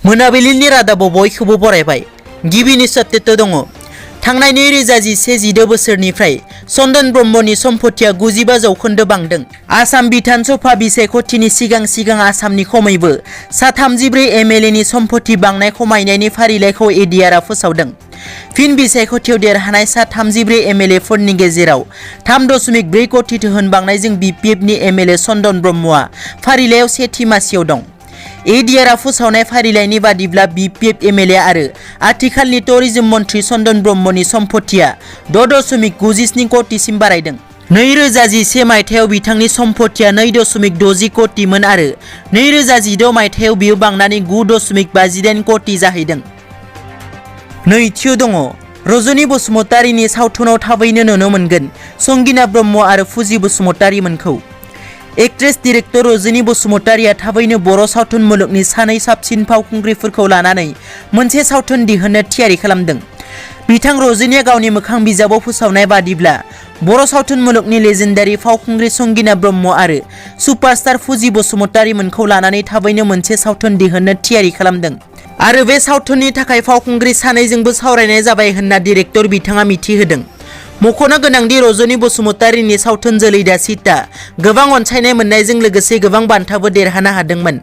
मोनाबिलिनि रादाबाव बयखौबो बरायबाय। गिबिनि सप्तेट दङ। थांनाय 2011 बोसोरनिफ्राय चन्दन ब्रह्मनि सम्पथिया 95 जौखोन्दो बांदों। आसाम बिधान सभा बिसायख'थिनि सिगां आसामनि खमैबो 34 एमएलए नि सम्पथि बांनाय खमायनायनि फारिलाइखौ एडिआरआ फोसावदों। फिन बिसायख'थियाव देरहानाय 34 एमएलएफोरनि गेजेराव 3.4 कोटि धोन बांनायजों बिपिएफनि एमएलए चन्दन ब्रह्मआ फारिलाइयाव सेथि मासियाव दं। एडिआरआ फोसावनाय फारिलाइनि बादिब्ला बिपिएफ एमएलए आरो आथिखालनि टुरिज्म मन्थ्रि चन्दन ब्रह्मनि सम्पथिया 6.97 कोटिसिम बारायदों। 2011 मायथाइयाव बिथांनि सम्पथिया 2.60 कोटिमोन आरो 2016 मायथाइयाव बियो बांनानै 9.58 कोटि जाहैदों। नैथियाव दङ रजनी बसुमतारीनि सावथुनाव थाबैनो नुनो मोनगोन संगिना ब्रह्म आरो फुजि बसुमतारीमोनखौ। एक्ट्रेस डिरेक्टर रजनी बसुमतारीया थाबैनो बर' सावथुन मुलुगनि सानै साबसिन फावखुंग्रिफोरखौ लानानै मोनसे सावथुन दिहुननो थियारि खालामदों। बिथां रजनीया गावनि मोखां बिजाबाव फोसावनाय बादिब्ला बर' सावथुन मुलुगनि लेजेन्डारि फावखुंग्रि संगिना ब्रह्म आरो सुपारस्टार फुजि बसुमतारीमोनखौ लानानै थाबैनो मोनसे सावथुन दिहुननो थियारि खालामदों आरो बे सावथुननि थाखाय फावखुंग्रि सानैजोंबो सावरायनाय जाबाय होनना डिरेक्टर बिथाङा मिथिहोदों। मख'नो गोनांदि रजनी बसुमतारीनि सावथुन जोलैदा सीता गोबां अनसायनाय मोननायजों लोगोसे गोबां बान्थाबो देरहानो हादोंमोन।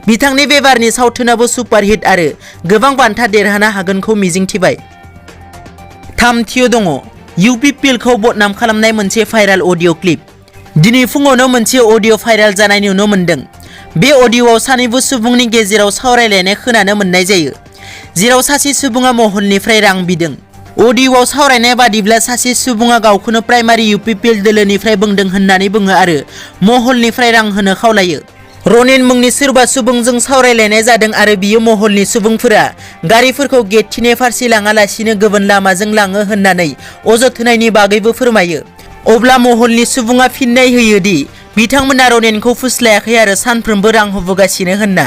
बिथांनि बेबारनि सावथुनाबो सुपारहिट आरो गोबां बान्था देरहानो हागोनखौ मिजिंथिबाय। थामथियाव दङ UPPLखौ बदनाम खालामनाय मोनसे भाइराल अडिअ क्लिप। दिनै फुङावनो मोनसे अडिअ भाइराल जानाय नुनो मोन्दों। बे अडिअआव सानैबो सुबुंनि गेजेराव सावरायलायनाय खोनानो मोननाय जायो, जेराव सासे सुबुङा महलनिफ्राय रां बिदों। अडिअआव सावरायनाय बादिब्ला सासे सुबुङा गावखौनो प्राइमारि UPPL दोलोनिफ्राय बुंदों होननानै बुङो आरो महलनिफ्राय रां होनो खावलायो। रनेन मुंनि सोरबा सुबुंजों सावरायलायनाय जादों आरो बियो महलनि सुबुंफोरा गारिफोरखौ गेटथिनि फारसे लाङालासिनो गुबुन लामाजों लाङो होननानै अजद होनायनि बागैबो फोरमायो। अब्ला महलनि सुबुङा फिननाय होयो दि बिथांमोना रनेनखौ फुस्लायाखै आरो सानफ्रोमबो रां होबोगासिनो होनना।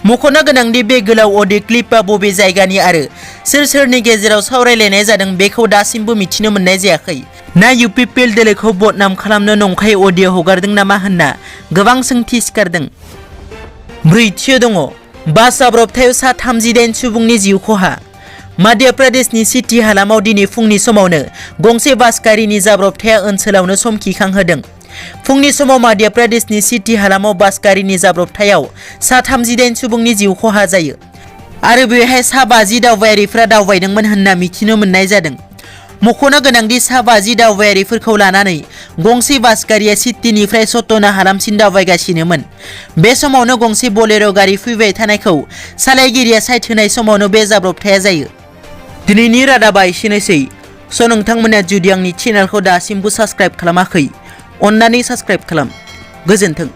मख'नो गोनांदि बे गोलाव अडिअ क्लिपआ बबे जायगानि आरो सोर सोरनि गेजेराव सावरायलायनाय जादों बेखौ दासिमबो मिथिनो मोननाय जायाखै। ना UPPL दोलोखौ बदनाम खालामनो नंखाय अडिअ हगारदों नामा होनना गोबां सोंथि सिखारदों। ब्रैथियाव दङ बास जाब्रबथायाव 38 सुबुंनि जिउ खहा। मध्य प्रदेशनि सिटी हालामाव दिनै फुंनि समावनो गंसे बास गारिनि जाब्रबथाया ओनसोलावनो समखिखांहोदों। फुंनि समाव मध्य प्रदेशनि सिटी हालामाव बास गारिनि जाब्रबथायाव 38 सुबुंनि जिउ खहा जायो आरो बेवहाय 50 दावबायारिफ्रा दावबायदोंमोन होनना मिथिनो मोननाय जादों। मख'नो गोनांदि 50 दावबायारिफोरखौ लानानै गंसे बास गारिया सिटीनिफ्राय सतना हालामसिम दावबायगासिनोमोन। बे समावनो गंसे बोलेर' गारि फैबाय थानायखौ सालायगिरिया साइड होनाय समावनो बे जाब्रबथाया जायो। दिनैनि रादाबा एसेनोसै। नोंथांमोना जुदि आंनि चेनेलखौ दासिमबो साबस्क्राइब खालामाखै, अन्नानै साबस्क्राइब खालाम। गोजोन्थों।